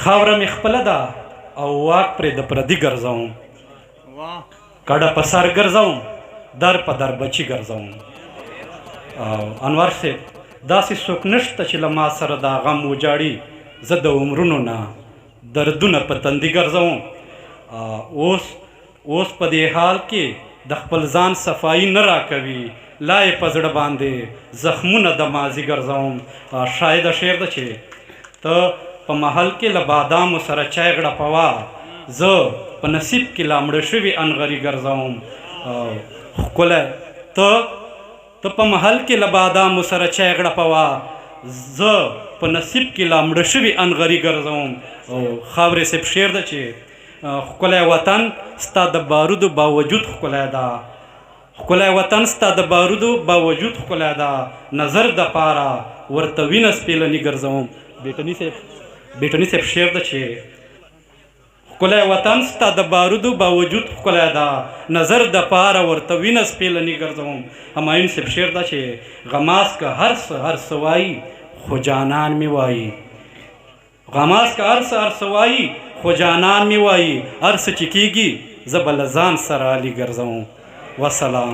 خاوره مې خپله ده او واک پرې د پردي ګرځوم، کډه په سر ګرځوم، در په در بچي ګرځوم. او انور صاحب، داسې څوک نشته چې له ما سره دا غم وجاړي، زه د عمرونو نه دردونه په تندي ګرځوم. اوس اوس په دې حال کې د خپل ځان صفايي نه راکوي، لا يې په زړه باندې زخمونه د ماضي ګرځوم. شاهده شعر ده چې ته په محل کې له بادامو سره چای غړپوه، زه په نصیب کې لا مړه شوي انغري ګرځوم. ښکلی ته ته په محل کې له بادامو سره چای غړپوه، زه په نصیب کې لا مړه شوي انغري ګرځوم. او خاورې صاحب شعر ده چې ښکلی وطن ستا د بارودو باوجود ښکلی ده، ښکلی وطن ستا د بارودو باوجود ښکلی ده، نظر د پاره ورته وینه سپیلني ګرځوم. بیټني صاحب، بیټني صاحب شعر ده چې ښکلی وطن ستا د بارودو باوجود ښکلی ده، نظر د پاره ورته وینه سپیلني ګرځوم. همایون صاحب شعر ده چې غماز که هر څه هر څه وایي خو جانان مې وایي، غماز که هر څه هر څه وایي خو جانان مې وایي، هر څه چې کیږي زه به له ځان سره علي ګرځوم. وسلام.